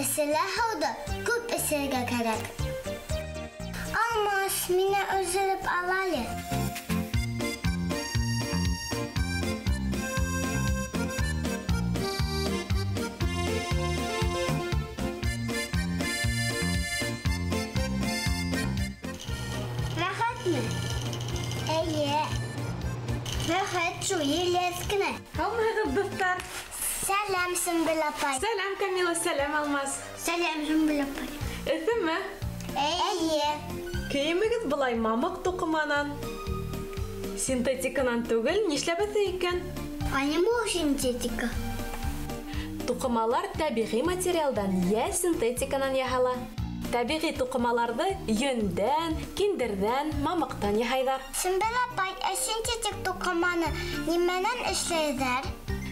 Эҫелә һыуҙы күп эсергә кәрәк. Алмас, мине өҙөрөп ал әле. Рәхәтме? Эйе. Рәхәт шул, еләҫ кенә. Һаумыһығыҙ, дуҫтар! Сәләм, Сөмбөл апай. Сәләм, Камила, сәләм, Алмаз. Сәләм, Сөмбөл апай. Эҫеме? Эйе. Кейемегеҙ былай мамыҡ туҡыманан. Синтетиканан түгел, нишләп эҫе икән? А нимә ул синтетика? Туҡымалар тәбиғи материалдан йә синтетиканан яһала. Тәбиғи туҡымаларҙы йөндән, киндерҙән, мамыҡтан яһайҙар. Сөмбөл апай, ә синтетик туҡыманы нимәнән эшләйҙәр?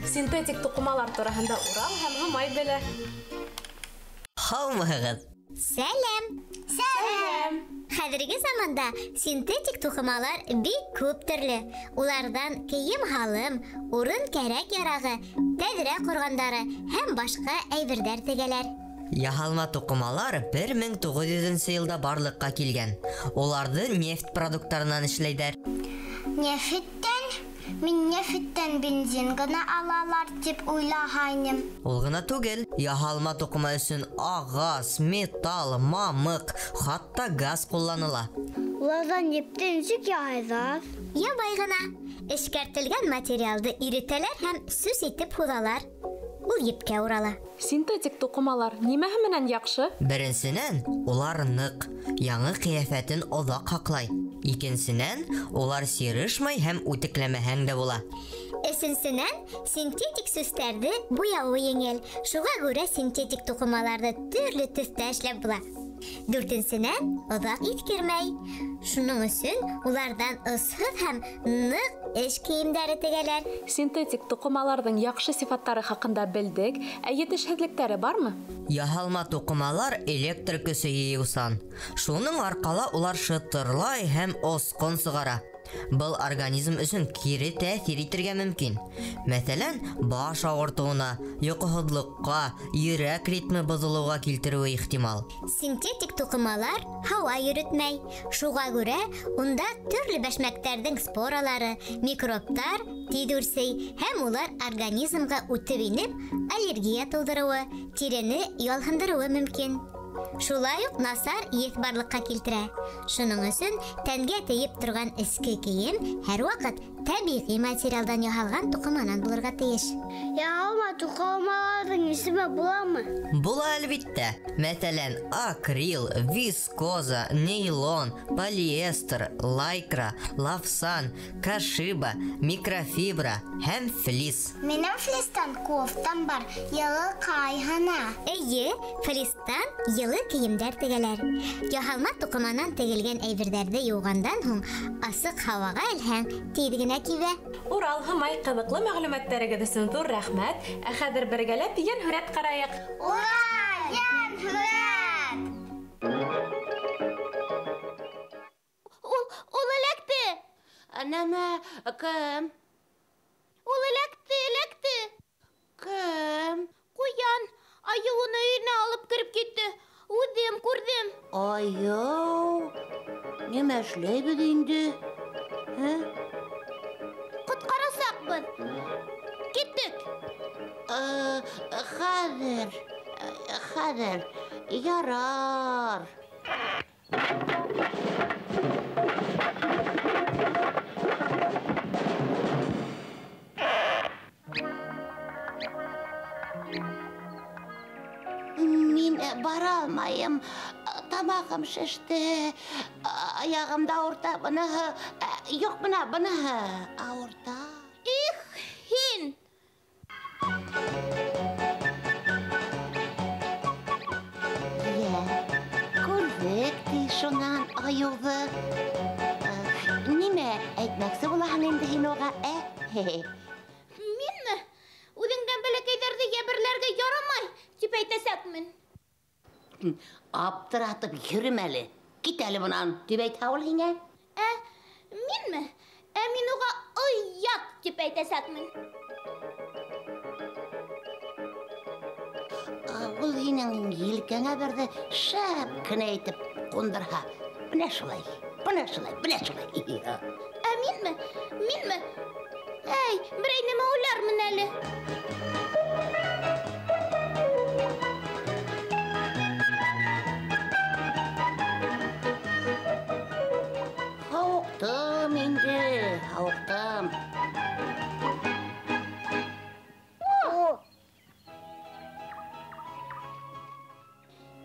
Синтетик туҡымалар тураһында Урал һәм Һомай белә. Һаумыһығыҙ! Сәләм! Сәләм! Хәҙерге заманда синтетик туҡымалар бик күп төрлө. Уларҙан кейем-һалым, урын кәрәк-ярағы, тәҙрә ҡорғандары һәм башҡа әйберҙәр тегәләр. Яһалма туҡымалар 1900 йылда барлыҡҡа килгән. Уларҙы нефть продукттарынан эшләйҙәр. Нефттән? Мин нефттән бензин гына алалар тип уйлағайным. Ул ғына түгел, яһалма туҡыма өсөн ағас, металл, мамыҡ, хатта газ ҡулланыла. Уларҙан епте нисек яһайҙар? Ябай ғына. Эшкәртелгән материалды иретәләр һәм сүс итеп һуҙалар. Ул епкә урала. Синтетик туҡымалар нимәһе менән яҡшы? Беренсенән, улар ныҡ, яңы ҡиәфәтен оҙаҡ һаҡлай. Икенсенән, улар сирышмай һәм үтекләмәһәң дә була. Өсөнсөнән, синтетик сүстәрҙе буяуы еңел. Шуға күрә синтетик туҡымаларҙы төрлө төҫтә эшләп була. Дүртенсенән, оҙаҡ иҫкермәй. Шуның өсөн уларҙан осһоҙ һәм ныҡ эш кейемдәре тегәләр. Синтетик туҡымаларҙың яҡшы сифаттары хаҡында белдек, ә етешһеҙлектәре бармы? Яһалма туҡымалар электр көсө йыйыусан. Шуның арҡала улар шытырлай һәм осҡон сығара. Был организм өсөн кире тәьҫир итергә мөмкин. Мәҫәлән, баш ауыртыуына, йоҡоһоҙлоҡҡа, йөрәк ритмы боҙолоуға килтереүе ихтимал. Синтетик туҡымалар һауа йөрөтмәй. Шуға күрә унда төрлө бәшмәктәрҙең споралары, микробтар тиҙ үрсей һәм улар организмға үтеп инеп, аллергия тыуҙырыуы, тирене ялһындырыуы мөмкин. Шулай уҡ насар еҫ барлыҡҡа килтерә. Шуның өсөн тәнгә тейеп торған эске кейем һәр ваҡыт тәбиғи материалдан яһалған туҡыманан булырға тейеш. Яһалма туҡымаларҙың исеме буламы? Була, әлбиттә. Мәҫәлән, акрил, вискоза, нейлон, полиэстер, лайкра, лавсан, кашиба, микрофибра һәм флис. Минең флистан кофтам бар, йылы ҡайһына. Эйе, флистан йылы кейемдәр тегәләр. Яһалма туҡыманан тегелгән әйберҙәрҙе йыуғандан һуң асыҡ һауаға элһәң, тиҙ генә кибә. Урал, Һомай, ҡыҙыҡлы мәғлүмәттәрегеҙ өсөн ҙур рәхмәт. Ә хәҙер бергәләп йәнһүрәт ҡарайыҡ. Ура! Йәнһүрәт! Ул эләкте! Нәмә? Кем? Ул эләкте, эләкте! Кем? Ҡуян! Айыу уны өйөнә алып кереп китте. Үҙем күрҙем. Айыу? Нимә эшләйбеҙ инде? Ә? Ҡотҡарасаҡбыҙ. Киттек. Хәҙер, хәҙер. Ярар. Мин бара алмайым. Тамағым шеште. Аяғым да ауырта. Быныһы, юҡ, бына быныһы ауырта. Их, Шунан айыуҙы. Нимә әйтмәксе булаһың инде һин уға, ә? Минме? Үҙеңдән бәләкәйҙәрҙе йәберләргә ярамай, тип әйтәсәкмен. Аптыратып йөрөмә әле. Кит әле бынан, тип әйтһә ул һиңә. Ә, минме? Ә мин уға оят тип әйтәсәкмен. Ул һинең елкәңә берҙе шәп кенә итеп ҡундырһа. Бына шулай, бына шулай, бына шулай. Ә минме? Минме? Әй, берәй нәмә уйлармын әле. Һауыҡтым инде, һауыҡтым.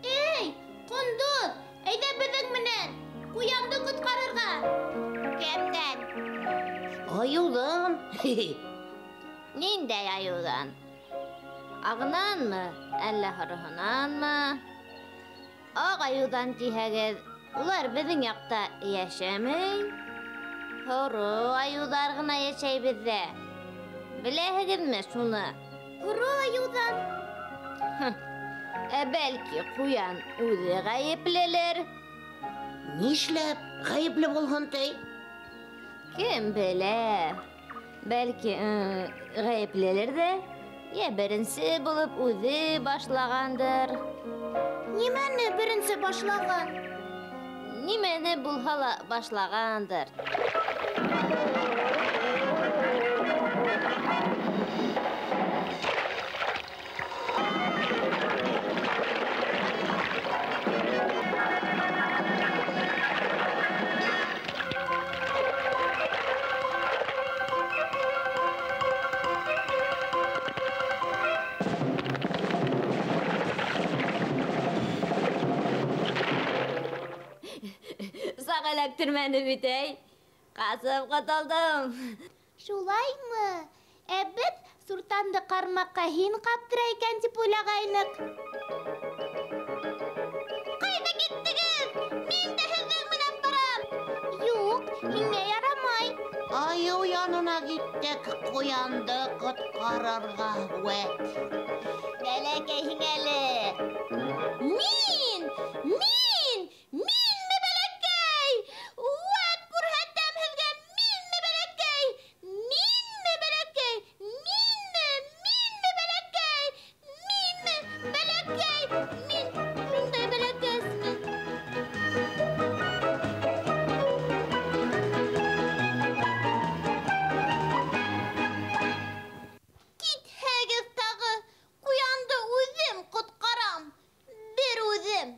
Эй, ҡондоҙ, әйҙә беҙҙең менән ҡуянды ҡотҡарырға. Кемдән? Айыуҙан. Ниндәй айыуҙан? Ағынан-мы, әллә һороһонанмы? Аҡ айыуҙан тиһәгеҙ, улар беҙҙең яҡта йәшәмәй. Һоро айыуҙар ғына йәшәй беҙҙә. Беләһегеҙме шуны? Һоро айыуҙан? Ә бәлки ҡуян үҙе ғәйеплелер? Нишләп ғәйепле булһын ти? Кем белә? Бәлки ғәйеплелер ҙә, йә беренсе булып үҙе башлағандыр. Нимәне беренсе башлаған? Нимәне булһа ла башлағандыр. Саҡ эләктермәне бит, әй. Ҡасып ҡотолдом. Шулаймы? Ә беҙ суртанды ҡармаҡҡа һин ҡаптыра икән тип уйлағайныҡ. Ҡайҙа киттегеҙ? Мин дә һеҙҙең менән барам. Юҡ, һиңә ярамай. Айыу янына киттек, ҡуянды ҡотҡарырға, вәт. Бәләкәйһең әле. Мин! Мин! Минме бәләкәй? Вәт күрһәтәм һеҙгә, минме бәләкәй? Минме бәләкәй? Минме? Минме бәләкәй? Минме бәләкәй? Мин шундай бәләкәсмен. Китһәгеҙ тағы, ҡуянды үҙем ҡотҡарам. Бер үҙем.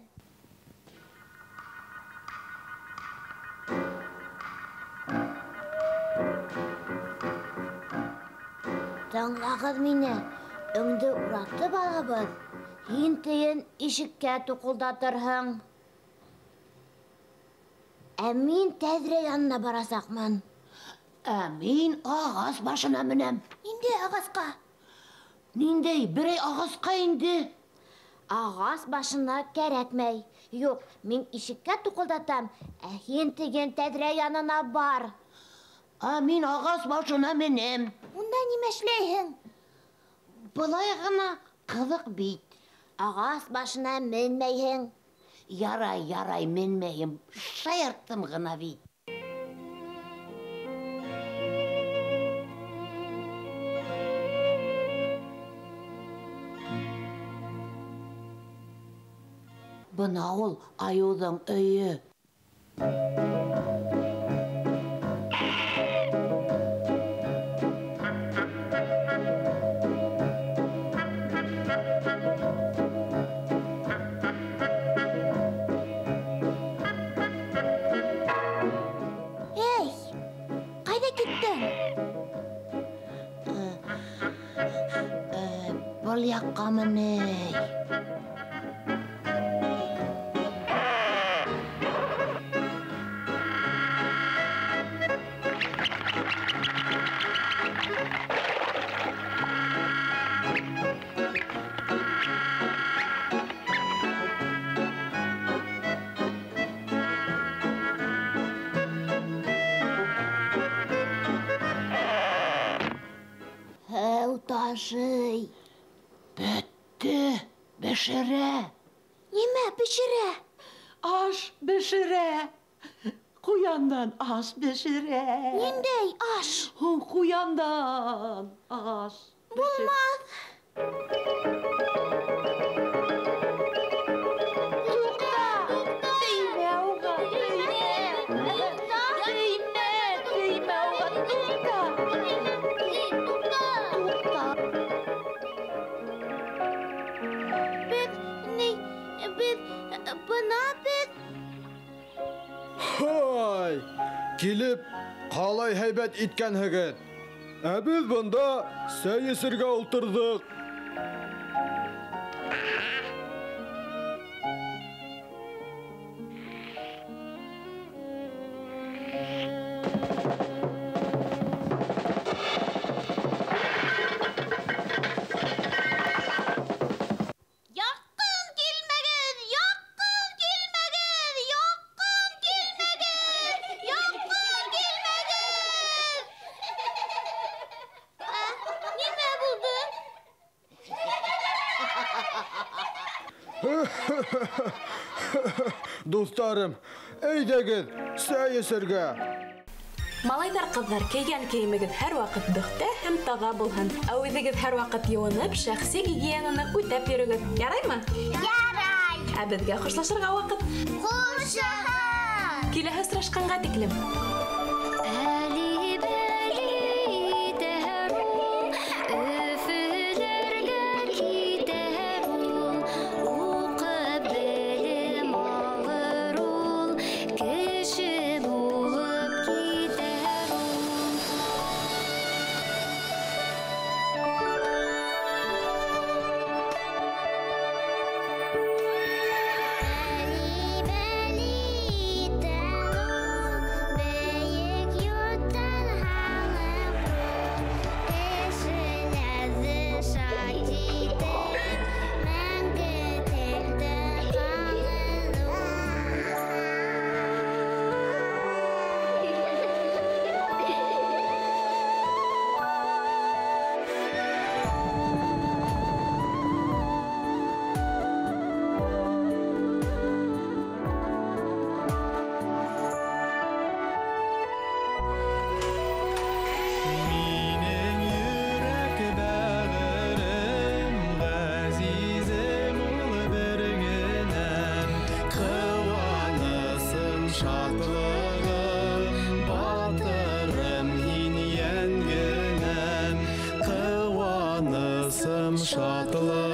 Тыңлағыҙ мине, өңдө уратып алабыҙ. Һин тейен ишеккә туҡылдатырһың. Ә мин тәҙрә янына барасаҡмын. Ә мин ағас башына менәм. Ниндәй ағасҡа? Ниндәй берәй ағасҡа инде? Ағас башына кәрәкмәй. Юҡ, мин ишеккә туҡылдатам, ә һин теген тәҙрә янына бар. Ә мин ағас башына менәм. Унда нимә эшләйһең? Былай ғына ҡыҙыҡ бит. Ағас башына менмәйһең. Ярай, ярай, менмәйем. Шаярттым ғына бит. Бына ул айыуҙың өйө. Эй, ҡайҙа киттең? Был яҡҡамы ни? Берәү ташый. Бөттө, бешерә. Нимә бешерә? Аш бешерә. Ҡуяндан аш бешерә. Ниндәй аш? Ҡуяндан аш. Булмаҫ. Туҡта! Теймә уға, теймә! Теймә, теймә уға, туҡта! Туҡта! Туҡта! Беҙ ни, беҙ бына беҙ. Һай! Килеп, ҡалай һәйбәт иткәнһегеҙ. Ә беҙ бында сәй эсергә ултырҙыҡ. Яҡын килмәгеҙ, яҡын килмәгеҙ, яҡын килмәгеҙ, яҡын килмәгеҙ. Нимә булды? Дуҫтарым, әйҙәгеҙ, сәй эсергә. Малайҙар, ҡыҙҙар, кейгән кейемегеҙ һәр ваҡыт бөхтә һәм таҙа булһын. Ә үҙегеҙ һәр ваҡыт йыуынып, шәхси гигиенаны үтәп йөрөгөҙ. Яраймы? Ярай. Ә беҙгә хушлашырға ваҡыт. Хушығыҙ. Киләһе осрашҡанға тиклем. Шатлығым, батырым һин йәнгенәм, ҡыуанысым, шатлығым.